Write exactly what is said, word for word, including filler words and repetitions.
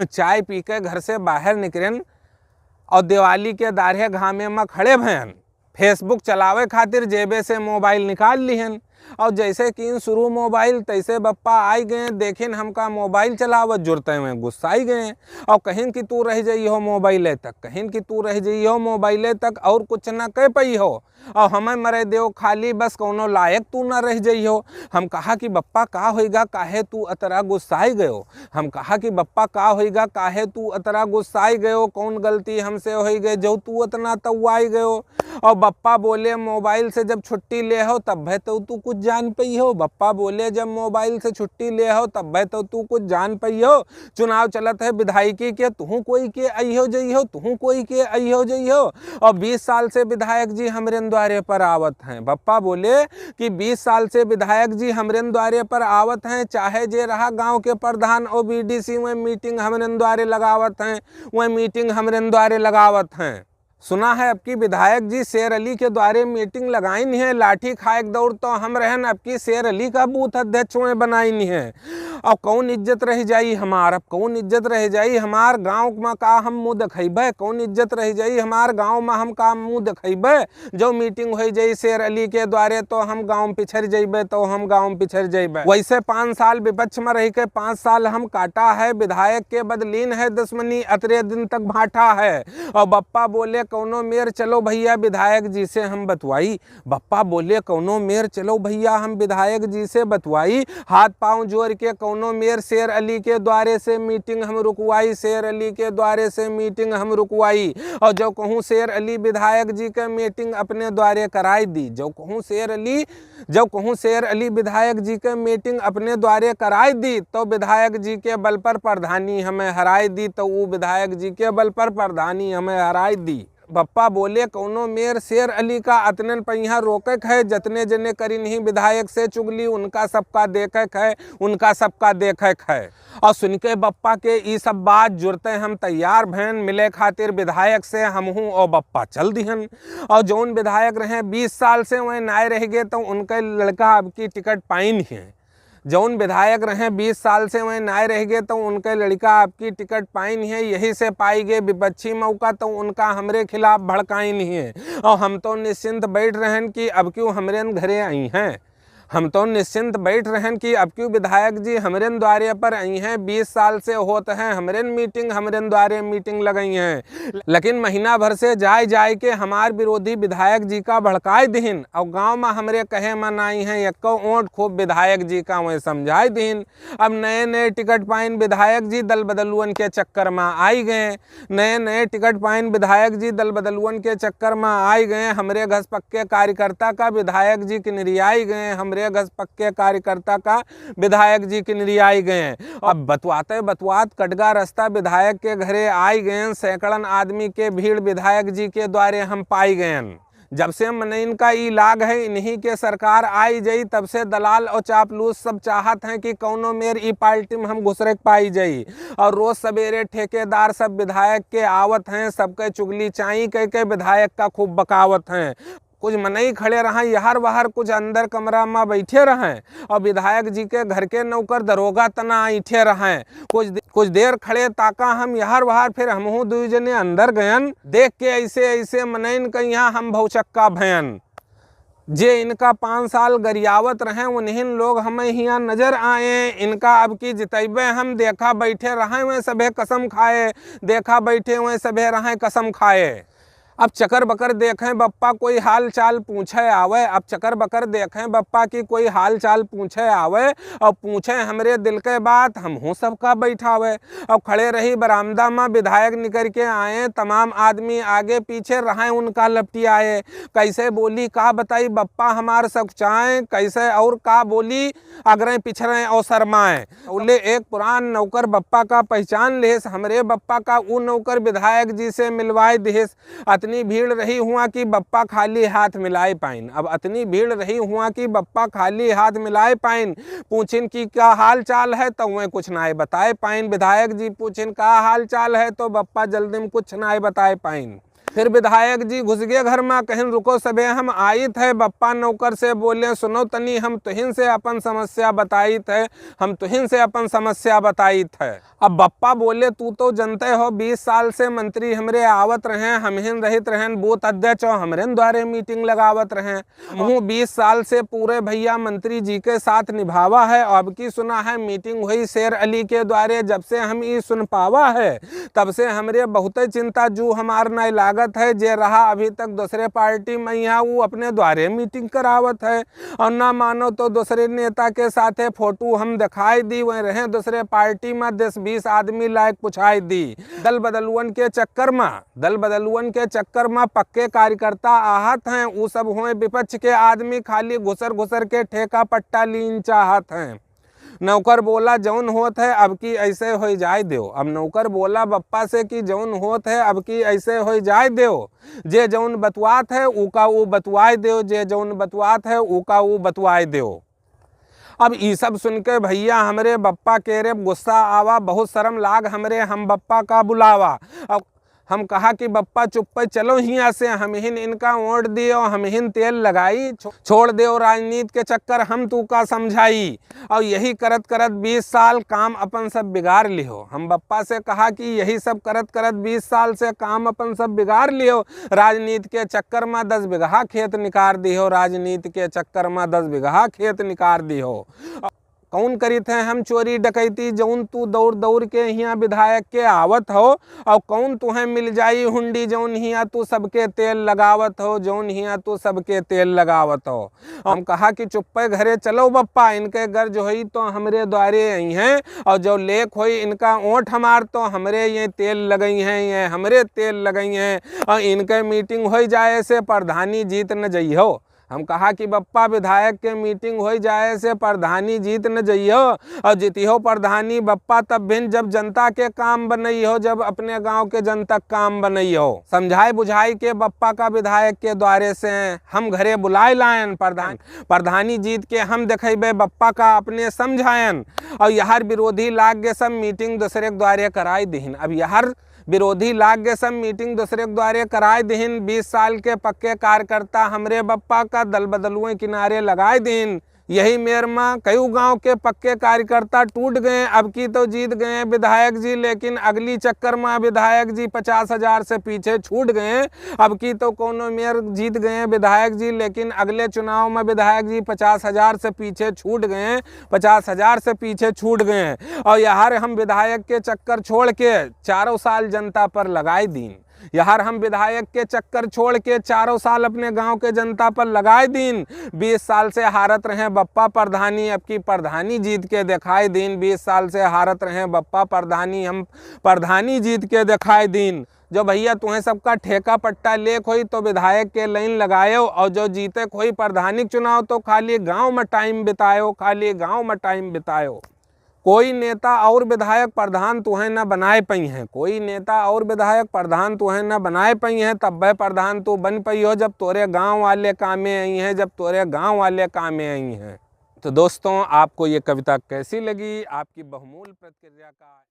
चाय पी के घर से बाहर निकरेन और दिवाली के दाढ़े घामे में खड़े भयन। Facebook चलावे खातिर जेबे से मोबाइल निकाल लिहन और जैसे कीन शुरू मोबाइल, तैसे बप्पा आई गए, देखिन हमका मोबाइल चलावत जुरते हुए गुस्साई गए और कहिन कि तू रह जइहो मोबाइले तक, कहिन कि तू रह जइहो मोबाइले तक और कुछ ना कह पइहो। और हमें मरे देव खाली, बस कौनो लायक तू ना रह जइहो। हम कहा कि बप्पा का होइगा, काहे तू अतरा गुस्साई गयो? हम कहा कि बप्पा का होइगा, काहे तू अतरा गुस्साई गयो? कौन गलती हमसे होई गए जो तू अतना तउआई गयो? और बप्पा बोले, मोबाइल से जब छुट्टी ले हो तब तो तू कुछ जान पइहो। बप्पा बोले, जब मोबाइल से छुट्टी ले हो तब तो तू कुछ जान पइहो। चुनाव चलत है विधायकी के, तुहूँ कोई के अइहो जइहो, तुहूँ कोई के अइहो जइहो। और बीस साल से विधायक जी हमरेन द्वारे पर आवत हैं। बप्पा बोले कि बीस साल से विधायक जी हमरेन द्वारे पर आवत हैं, चाहे जे रहा गांव के प्रधान और बीडीसी, वह मीटिंग हमरेन द्वारे लगावत हैं, वह मीटिंग हमरेन द्वारे लगावत हैं। सुना है अब की विधायक जी शेर अली के द्वारे मीटिंग लगाइन है, लाठी खाए के दौर तो हम रहन, अब की शेर अली का बूथ अध्यक्ष वह बनाइन है। अब कौन इज्जत रह जाई हमार, अब कौन इज्जत रह जाई हमार? गाँव में का हम मुँह देखइबे, कौन इज्जत रह जाई हमार? गाँव में हम का मुँह देखइबे? जो मीटिंग होई जाई शेर अली के द्वारे तो हम गाँव में पिछड़ जइबे, तो हम गाँव में पिछड़ जइबे। वैसे पाँच साल विपक्ष में रह के पाँच साल हम काटा है, विधायक के बदलीन है दुश्मनी अतरे दिन तक भाटा है। और बप्पा बोले, कौनो मेर चलो भैया विधायक जी से हम बतवाई। बप्पा बोले, कौनो मेर चलो भैया हम विधायक जी से बतवाई। हाथ पाँव जोर के कौनो मेर शेर अली के द्वारे से मीटिंग हम रुकवाई, शेर अली के द्वारे से मीटिंग हम रुकवाई। और जो कहूँ शेर अली विधायक जी के मीटिंग अपने द्वारे कराई दी, जो कहूँ शेर अली, जो कहूँ शेर अली विधायक जी के मीटिंग अपने द्वारे कराई दी, तो विधायक जी के बल पर प्रधानी हमें हराई दी, तो ऊ विधायक जी के बल पर प्रधानी हमें हराई दी। बप्पा बोले, कौनो मेर शेर अली का अतनन पहिया रोके क है, जतने जने करिन ही विधायक से चुगली, उनका सबका देखे क है, उनका सबका देखे क है। और सुन के बप्पा के ई सब बात जुरते हम तैयार भयन मिले खातिर विधायक से, हमहूँ और बप्पा चल दिहन। और जौन विधायक रहे बीस साल से वह नाय रह गए, तो उनके लड़का अब की टिकट पाइन है। जौन विधायक रहे बीस साल से वह नाय रह गए, तो उनके लड़का अब की टिकट पाइन है, यही से पाई गए विपक्षी मौका, तो उनका हमरे खिलाफ भड़काइन है। और हम तो निश्चिंत बैठ रहन कि अब क्यों हमरे घरे आई हैं। हम तो निश्चिंत बैठ रहन कि अब क्यों विधायक जी हमरेन द्वारे पर आई हैं, बीस साल से होत हैं हमरेन मीटिंग, हमरेन द्वारे मीटिंग लगई हैं, लेकिन महीना भर से जाए जाए के हमार विरोधी विधायक जी का भड़काए दिहिन और गांव में हमरे कहे में नाई हैं, एको ओंठ खूब विधायक जी का वह समझाए दिहिन। अब नए नए टिकट पाइन विधायक जी दल बदलुअन के चक्कर में आई गए। नए नए टिकट पाइन विधायक जी दल बदलुअन के चक्कर में आई गए। हमरे घस पक्के कार्यकर्ता का विधायक जी किनरियाई गए, हमरे घस पक्के कार्यकर्ता का विधायक जी किनरियाई गए। अब बतवाते बतवात कटगा रास्ता विधायक के घरे आई गए। सैकड़न आदमी के भीड़ विधायक जी के द्वारे हम पाई गए। जब से मनइन का ई लाग है इन्हीं के सरकार आई जाई, तब से दलाल और चापलूस सब चाहत हैं कि कौनो मेर ई पार्टी में हम घुसरे के पाई जाई। और रोज सवेरे ठेकेदार सब विधायक के आवत हैं, सबके चुगली चाई कह के विधायक का खूब बकावत हैं। कुछ मनई खड़े रहें यहर वहर, कुछ अंदर कमरा में बैठे रहें और विधायक जी के घर के नौकर दरोगा तना ऐठे रहें। कुछ दे-, कुछ देर खड़े ताका हम यहर वहर, फिर हमहू दुई जने अंदर गयन। देख के ऐसे ऐसे मनइन का यहाँ हम भौचक्का भयन। जे इनका पाँच साल गरियावत रहें, उन्हीं लोग हमें हियाँ नजर आए। इनका अब की जितैबे हम, देखा बैठे रहें वह सभे कसम खाए, देखा बैठे वह सभे रहें कसम खाए। अब चकर बकर देखें बप्पा कोई हाल चाल पूछे आवे, अब चकर बकर देखें बप्पा की कोई हाल चाल पूछे आवे और पूछे हमरे दिल के बात, हमहू सबका बैठावे। और खड़े रही बरामदा में, विधायक निकर के आए, तमाम आदमी आगे पीछे रहें उनका लपटियाए। कैसे बोली का बताई बप्पा हमार सकुचाएँ, कैसे और का बोली अगरें पिछरें और शर्माएँ। उले एक पुरान नौकर बप्पा का पहचान लेस, हमरे बप्पा का ऊ नौकर विधायक जी से मिलवाए दिहेस। अतनी भीड़ रही हुआ कि बप्पा खाली हाथ मिलाए पाइन। अब अतनी भीड़ रही हुआ कि बप्पा खाली हाथ मिलाए पाइन। पूछिन कि का हाल चाल है, तो वह कुछ नाय बताए पाइन। विधायक जी पूछिन का हाल चाल है, तो बप्पा जल्दी में कुछ नाय बताए पाइन। फिर विधायक जी घुस गए घर मा, कहिन, "रुको सबे, हम आइत है।" बप्पा नौकर से बोले, "सुनो तनी, हम तुहिन से अपन समस्या बताइत है, हम तुहिन से अपन समस्या बताइत है।" अब बप्पा बोले, "तू तो जनते हो, बीस साल से मंत्री हमरे आवत रहे, हमहिन रहित रहेन बूथ अध्यक्ष और हमरेन द्वारे मीटिंग लगावत रहे।" हमहूँ बीस साल से पूरे भैया मंत्री जी के साथ निभावा है। अब की सुना है मीटिंग हुई शेर अली के द्वारे, जब से हम ई सुन पावा है, तब से हमरे बहुते चिंता जू हमार नाई लागत है। जे रहा अभी तक दूसरे पार्टी मा, यहाँ ऊ अपने द्वारे मीटिंग करावत है। और ना मानो तो दूसरे नेता के साथे फोटो हम दिखाई दी, वहीं रहे दूसरे पार्टी मा दस बीस आदमी लायक पुछाई दी। दल बदलुअन के चक्कर मा दल बदलुअन के चक्कर मा पक्के कार्यकर्ता आहत हैं, ऊ सब होए विपक्ष के आदमी, खाली घुसर घुसर के ठेका पट्टा लीन चाहत हैं। नौकर बोला, "जौन होत है अब की ऐसे होई जाए देव।" अब नौकर बोला बप्पा से कि "जौन होत है अब की ऐसे होई जाए देव, जे जौन बतुआत है ऊका ऊ बतुआए देव, जे जौन बतुआत है ऊका ऊ बतुआए देव।" अब ई सब सुन के भैया हमरे बप्पा के रे गुस्सा आवा, बहुत शर्म लाग हमरे हम बप्पा का बुलावा। अब हम कहा कि "बप्पा चुप्पे चलो हियाँ से, हमहिन इनका वोट दियो, हमहिन तेल लगाई, छो-, छोड़ देव राजनीति के चक्कर, हम तू का समझाई।" और यही करत करत बीस साल काम अपन सब बिगाड़ लिहो। हम बप्पा से कहा कि "यही सब करत करत बीस साल से काम अपन सब बिगाड़ लिहो, राजनीति के चक्कर मा दस बीघा खेत निकार दिहो, राजनीति के चक्कर मा दस बीघा खेत निकार दिहो।" कौन करित है हम चोरी डकैती, जौन तू दौड़ दौड़ के हियाँ विधायक के आवत हो, और कौन तुहें मिल जाई हुंडी, जौन हियाँ तू सबके तेल लगावत हो, जौन हियाँ तू सबके तेल लगावत हो। हम कहा कि "चुप्पे घरे चलो बप्पा, इनके गर्ज होई तो हमरे द्वारे आई हैं, और जो लेख होई इनका ओंठ हमार तो हमरे ये तेल लगई हैं, ये हमरे तेल लगई हैं, और इनके मीटिंग होई जाए से प्रधानी जीत न जइहो।" हम कहा कि "बप्पा, विधायक के मीटिंग होई जाए से प्रधानी जीत न जइहो, और जीतिहो प्रधानी बप्पा तब भिन जब जनता के काम बनइहो, जब अपने गांव के जनता के काम बनइहो।" समझाए बुझाए के बप्पा का विधायक के द्वारे से हम घरे बुलाए लायन प्रधान, प्रधानी जीत के हम देखइबे बप्पा का अपने समझायन। और यहर विरोधी लाग के सब मीटिंग दूसरे के द्वारे कराई दिहिन। अब यहर विरोधी लाग के सब मीटिंग दूसरे के द्वारे कराए दिहिन। बीस साल के पक्के कार्यकर्ता हमरे बप्पा का दल बदलुए किनारे लगाए दिहिन। यही मेर मा कई गांव के पक्के कार्यकर्ता टूट गए। अब की तो जीत गए विधायक जी, लेकिन अगली चक्कर मा विधायक जी पचास हजार से पीछे छूट गए। अब की तो कोनो मेयर जीत गए विधायक जी, लेकिन अगले चुनाव मा विधायक जी पचास हजार से पीछे छूट गए, पचास हजार से पीछे छूट गए। और यहर हम विधायक के चक्कर छोड़ के चारों साल जनता पर लगाए दीन। यहर हम विधायक के चक्कर छोड़ के चारों साल अपने गांव के जनता पर लगाए दीन। बीस साल से हारत रहे बप्पा प्रधानी, अब की प्रधानी जीत के दिखाई दीन। बीस साल से हारत रहे बप्पा प्रधानी, हम प्रधानी जीत के दिखाई दीन। जो भैया तुहें सबका ठेका पट्टा लेक होई तो विधायक के लाइन लगायो, और जो जीते के होई प्रधानी के चुनाव तो खाली गांव मा टाइम बितायो, खाली गांव मा टाइम बितायो। कोई नेता और विधायक प्रधान तुहें न बनाए पइहें, कोई नेता और विधायक प्रधान तुहें न बनाए पइहें, तब्बे प्रधान तू बन पइहो जब तोरे गांव वाले कामे अइहें, जब तोरे गांव वाले कामे अइहें। तो दोस्तों, आपको ये कविता कैसी लगी? आपकी बहुमूल्य प्रतिक्रिया का